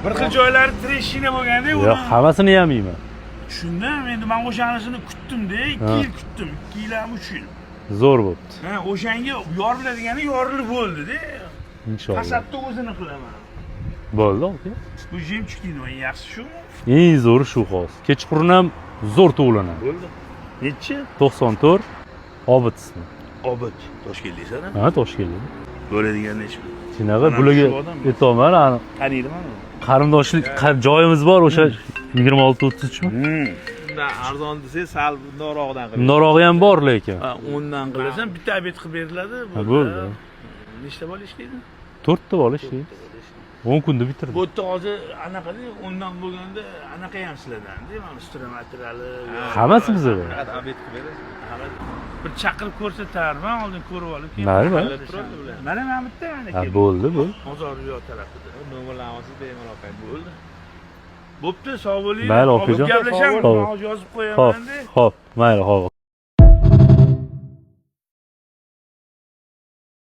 Bir xil joylari трещина bo'lganda Yo'q, uni hammasini ham yeyman. Tushundim. Endi men o'shanisini kutdim-da, 2 yil kutdim. 2 yil ham 3 yil. Zo'r bo'pti. Ha, o'shanga yoriladigani yorilib bo'ldi-da. Inshaalloh. Fasadda o'zini qilaman. Bo'ldi, aka. Bu жемчуг deydi, eng yaxshisi shumi? Eng zo'ri shu hozir. Kechqurun ham zo'r to'g'lanadi. Bo'ldi. Nechi? 94 Obid ismi. Obid. Toshkentliksan? Ha, Toshkentlik. Bo'ladigan nechi? Shunaqa Ana bularga shu odam. aytyapman, ani Taniydimi? qarindoshlik joyimiz bor o'sha 26-33 mi? Undan arzon desangiz, sal bundoqrog'idan qiling. Undorog'i ham bor lekin. Ha, o'ndan qilasan, bitta обед qilib beriladi. Ha, bo'ldi. Nechta bola ishlaydi? To'rtta bola ishlaydi. 10 kunda bitirdi. Bu yerda hozir anaqada o'ndan bo'lganda anaqa ham sizlardan-da, mana стройматериалы. Hammasi bizada. Faqat обед qilib berasiz. Bir chaqirib ko'rsatarman, oldin ko'rib olib keyin. Mayli, mayli. Mana mana bitta mana Ha, bo'ldi, bo'ldi. Bozor u yoq tarafida. Nomerlarni olsangiz bemalol qaytib. Bo'ldi. Bo'pti, sog' bo'ling. Mayli, okajon. Gaplashamiz, Xo'p. men hozir yozib Xo'p, qo'yaman-da. xo'p, mayli, xo'p.